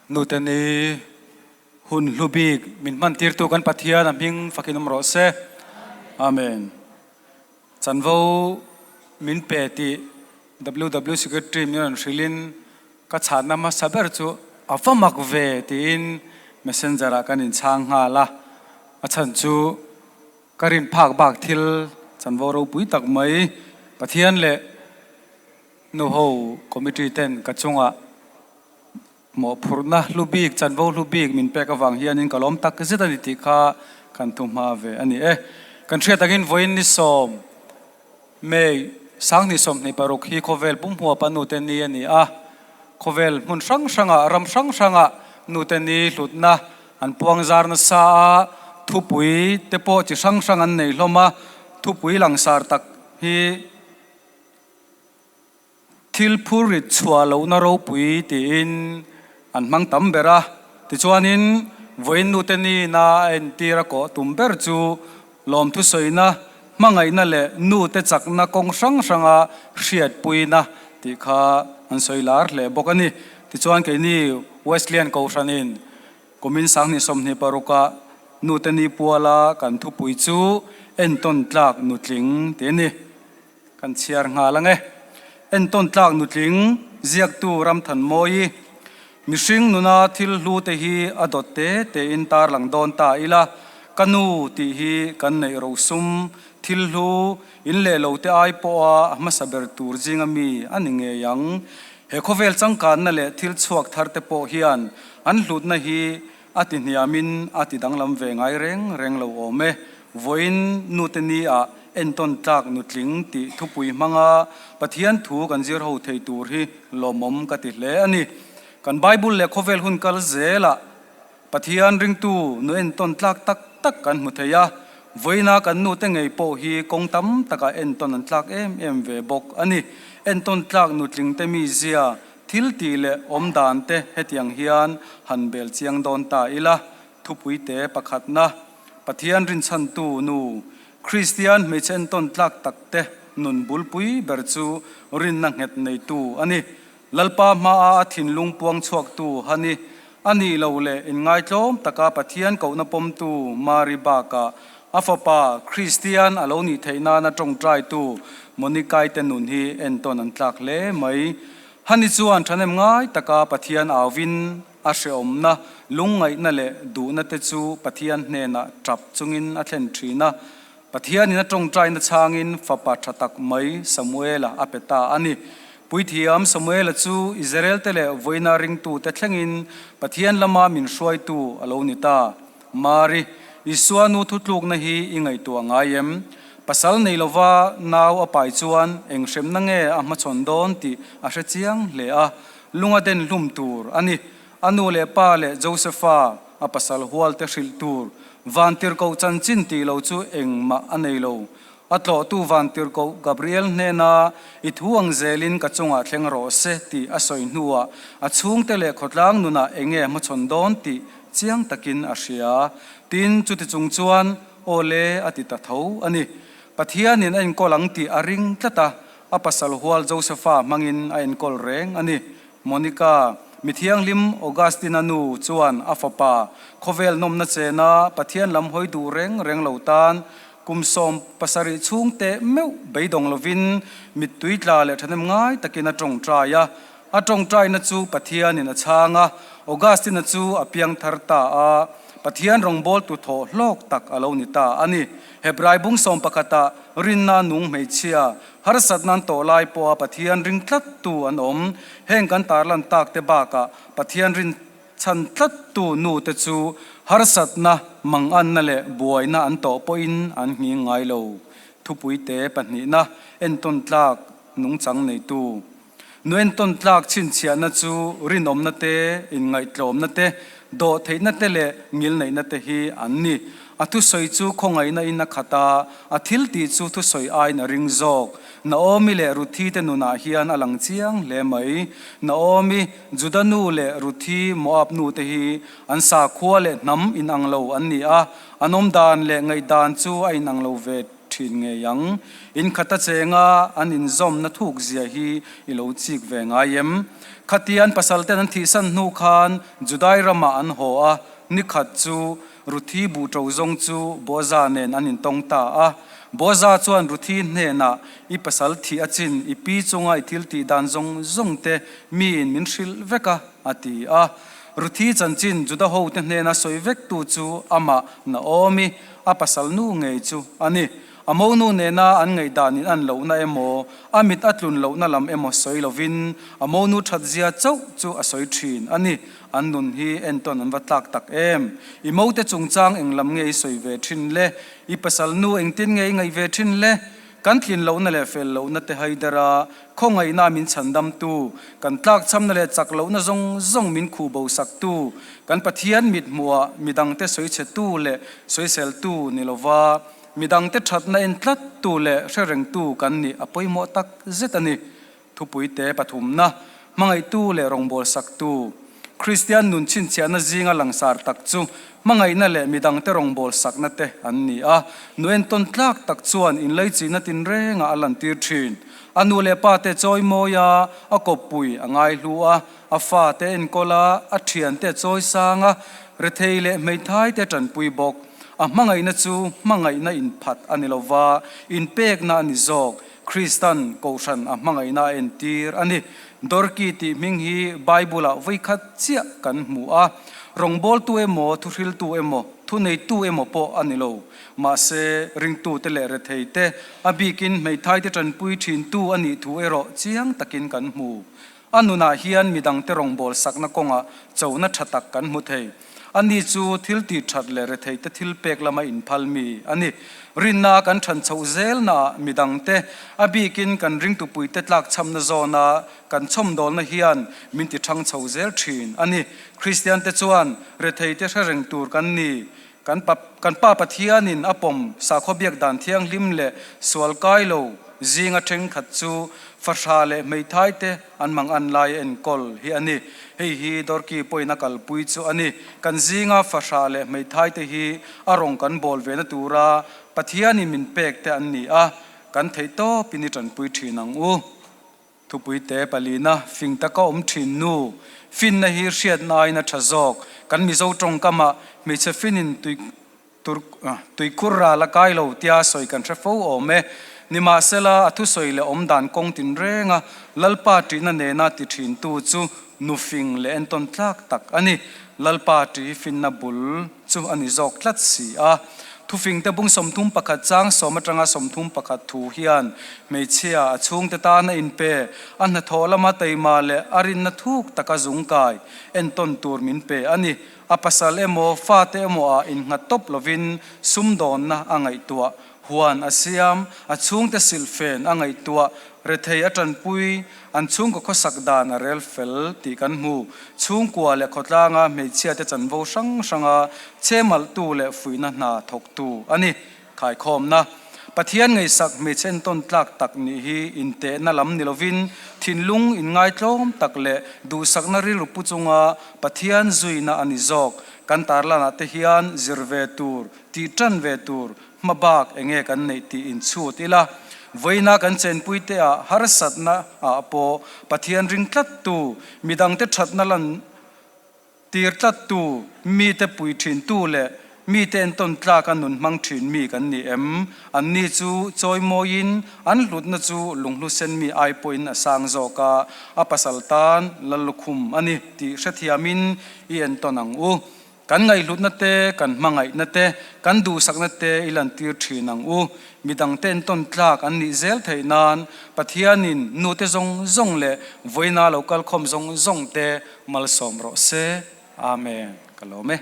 Nute ni hun hlu bik min hman tirtu kan Pathian a hming fakin awm rawh se. Amen. Chanvo min pe tih WW Secretary min rawn hrilhin ka chhanna hmasa ber chu a va mak ve tiin messenger ah kan inchhang nghal a. A chhan chu ka rin phak bak thil chanvo ropui tak mai Pathian leh nuho committee ten ka chungah Mawhphurhna hlu bik, chanvo hlu bik min pek avang hianin ka lawm tak zet a ni tih kha kan thu hma ve a ni e. Kan hriat angin vawiin ni sawm, May, 2026 hi khawvel pumhmuapa nute ni a ni a. Khawvel hmun hrang hrangah, ram hrang hrangah nute ni hlutna an puang zar nasa a, thupui te pawh chi hrang hrang an nei hlawm a, thupui langsar tak hi, Thil phur rit chhuah lohna ropui tiin an hmang tam ber a, tichuanin vawiin nute nina a entir a kawh tum ber chu lawmthusawina, hmangaihna leh nute chakna kawng hrang hranga hriatpuina tih kha an sawi lar hle bawk a ni. Tichuan keini Wesleyan Kohhranin kumin 2026ah nute ni puala kan thupui chu entawn tlak nutling tih a ni. Kan chhiar nghal ang e. Entawn tlak nutling ziaktu Ramthanmawi, Mihring nuna thil hlu te hi a dawt te tein tarlang dawn ta ila, ka nu tih hi kan neih rosum thil hlu in leh lo te ai pawha a hmasa ber tur zinga mi a ni ngei ang. He khawvel changkanna leh thil chhuak thar te pawh hian an hlutna hi a ti hniamin a ti danglam ve ngai reng reng lo awm e. Vawiin nute ni ah entawn tlak nutling tih thupui hmanga Pathian thu kan zir ho thei tur hi lawmawm ka ti hle a ni. Kan Bible leh khawvel hun kal zelah Pathian ringtu nu entawn tlak tak tak kan hmu thei a, vawiina kan nute ngei pawh hi kawng tam takah entawn an tlak em em ve bawk a ni. Entawn tlak nutling te mizia Thil tih leh awm dan te hetiang hian han bel chiang dawn ta ila, thupui te pakhatna, Pathian rinchhantu nu, Kristian hmeichhe entawn tlak tak te nun bulpui ber chu rinna nghet neitu a ni. Lalpa hmaa a thinlung puang chhuaktu ha ni. A nih lo leh inngaitlawm taka Pathian kohna pawmtu Mari bakah a fapa Kristian a lo nih theih nana tawngtaitu Monikai te nun hi entawn an tlak hle mai. Hani chuan thahnem ngai taka Pathian auvin a hrehawmna, lungngaihna leh duhna te chu Pathian hnenah tap chungin a thlen thin a. Pathianin a tawngtaina chhangin fapa tha tak mai Samuela a pe ta a ni. Puithiam Samuela chu Israelte leh vawiina ringtute thlengin Pathian lama min hruaitu a lo ni ta. Mari, Isua nu thutlukna hi i ngaihtuah ngai em? Pasal nei lova nau a pai chuan eng hremna nge a hmachhawn dawn tih a hre chiang hle a, lunga den hlum tur a ni. A nu leh pa leh Josefa, a pasal hualte hrilh tur Vantirhkoh chanchin tih lo chu engmah a nei lo. A tlawhtu Vantirhkoh Gabriel hnena i thu ang zelin ka chungah thleng rawh se tih a sawi hnuah a chhungte leh khawtlang nunah enge hmachhawn dawn tih chiang takin a hria. Tin, chuti chung chuan aw le a ti ta tho a ni. Pathianin a enkawl ang tih a ring tlat a, a pasal hual Josefa hmangin a enkawl reng a ni. Monica, mi thianghlim Augustine-a nu chuan a fapa, khawvel nawmna chena Pathian lam hawi duh reng reng lo tan kum 17 chhung teh meuh beidawng lovin mittui tla leh thahnem ngai takin a tawngtai a. A tawngtaina chu Pathianin a chhang a, Augustine-a chu a piang thar ta a, Pathian rawngbawltu thawh hlawk tak a lo ni ta a ni. Hebrai bung sawm pakhata rinna nung hmeichhia Harsatna an tawh lai pawha Pathian ring tlattu an awm. Heng kan tarlan tak te bakah Pathian rin chhan tlattu nu te chu harsatna, manganna leh buaina an tawh pawhin an nghing ngai lo. Thupui te pahnihna, entawn tlak nungchang neitu. Nu entawn tlak chhinchhiahna chu rinawmna te, inngaihtlawmna te, dawhtheihna te leh ngilneihna te hi an ni. A thusawi chu khawngaihna in a khat a, a thil tih chu thusawi aiin a ring zawk. Naomi leh Ruthi te nunah hian a lang chiang hle mai. Naomi, Juda nu leh Ruthi, Moab nu te hi an sakhua leh hnam inang lo an ni a, an awmdan leh ngaihdan chu a inang lo ve. thin ngei ang. In khata chenga an inzawmna thuk zia hi i lo chik ve ngai em? Khatian pasal ten an thihsan hnu khan Judai ramah an haw a, nikhat chu Ruthi buh ṭo zawng chu Boaza nen an intawng ta a. Boaza chuan Ruthi hnenah, I pasal thih a chin, i pi chunga i thil tih dan zawng zawng te miin min hrilh vek a, a ti a. Ruthi chanchin Juda hote hnena sawi vektu chu amah Naomi, a pasal nu ngei chu a ni. A monu nena an ngaihdan in an lohna emaw, a mit a tlun lohna lam emaw sawi lovin a monu thatzia chauh chu a sawi thin a ni. An nun hi entawn an va tlak tak em! I mote chungchang eng lam nge i sawi ve thin le? I pasal nu engtin nge i ngaih ve thin le? Kan tlin lohna leh fel lohna te haider a, khawngaihna min chhandamtu, kan tlakchhamna leh chak lohna zawng zawng min khuh bo saktu, kan Pathian mit hmuhah midangte sawichhetu leh sawiseltu ni lova, Midangte thatna en tlattu leh hre rengtu kan nih a pawimawh tak zet a ni. Thupuite pathumna, hmangaihtu leh rawngbâwl saktu. Kristian nun chhinchhiahna zinga langsar tak chu hmangaihna leh midangte rawngbâwl sakna te an ni a. Nu entawn tlâk tak chuan inleichihna tinrengah a lantir ṭhin. A nu leh pate chawimawi a, a kawppui a ngaihlu a, a fate enkawl a, a ṭhiante a chawisang a, rethei leh hmeithaite a ṭanpui bawk. A hmangaihna chu hmangaihna inphat a ni lo va, inpekna a ni zawk. Kristan Kohhran a hmangaihna a entir a ni. Dorki tih hming hi Bible-ah vawikhat chiah kan hmu a. Rawngbawltu emaw, thuhriltu emaw, thuneitu emaw pawh a ni lo. Mahse, ringtute leh retheite, a bikin hmeithaite tanpui thintu a nih thu erawh chiang takin kan hmu. A nunah hian midangte rawngbâwl sakna kawngah chona ṭha tak kan hmu thei. Ani chu thil tih ṭhat leh retheite thil pek lama inphal mi a ni. Rinna kan ṭhan chhoh zelnaah midangte, a bikin kan ringtupuite tlakchhamna zawna kan chhawmdawlna hian min ti ṭhang chho zel ṭhin a ni. Kristiante chuan retheite hre reng tur kan ni. Kan pa kan Pa Pathianin a pawm sakhaw biak dan thianghlim leh sual kai lo zinga thenkhat chu fahrah leh hmeithai te an mang an lai enkawl hi a ni. Hei hi Dorki pawhin a kalpui chu a ni. Kan zinga fahrah leh hmeithai te hi a rawng kan bawl ve na tura Pathianin min pek te an ni a, kan theih tawpin i tanpui thin ang u. Thupuite palina fing taka awm thin nu, finna hi hriatna aiin a tha zawk. Kan Mizo tawngkamah hmeichhe finin tui tur tuikhur ral a kai lo tia sawi kan hre fo awm e. Nimahsela, a thusawi leh awm dan kawng tinrenga Lalpa ṭihna nena ti thintu chu nu fing leh entawn tlak tak a ni. Lalpa ṭih finna bul chu a ni zawk tlat si a. Thufingte bung 31 chang sawm atanga 31 thu hian hmeichhia a chhungte tan a inpe, a hnathawh lama teima leh a rinna thuk taka zungkai entawn tur min pe a ni. A pasal emaw, fate emaw ah innghat tawp lovin sumdawnna a ngaihtuah, huan a siam, a chhungte silhfen a ngaihtuah, rethei a tanpui, An chhungkaw khawsak dan a rel fel tih kan hmu. Chhungkua leh khawtlanga hmeichhiate chanvo hrang hranga chhemalhtu leh fuihna hna thawktu a ni. Khaikhawmna, Pathian ngaihsak hmeichhe entawn tlak tak nih hi intehna lam ni lovin thinlung inngaitlawm tak leh duhsakna rilru pu chunga Pathian zuina a ni zawk. Kan tarlanah te hian zir ve tur, tih tan ve tur Hmabak enge kan neih tih inchhut ila, vawiina kan chenpui te ah harsatna ah pawh Pathian ring tlat tu, midangte thatna lan tir tlat tu, mite pui thin tu leh mite entawn tlak a nun hmang thin mi kan ni em? Anni chu chawimawiin an hlutna chu lunghlu sen mi ai pawhin a sang zawk a, a pasal tan Lallukhum a ni tih hrethiamin i entawn ang u. Kan ngaihhlutna te, kan hmangaihna te, kan duhsakna te i lantir thin ang u. Midangte entawn tlak an nih zel theih nan Pathianin nute zawng zawng leh vawiina lo kalkhawm zawng zawng te malsawm rawh se. Amen. Ka lawm e.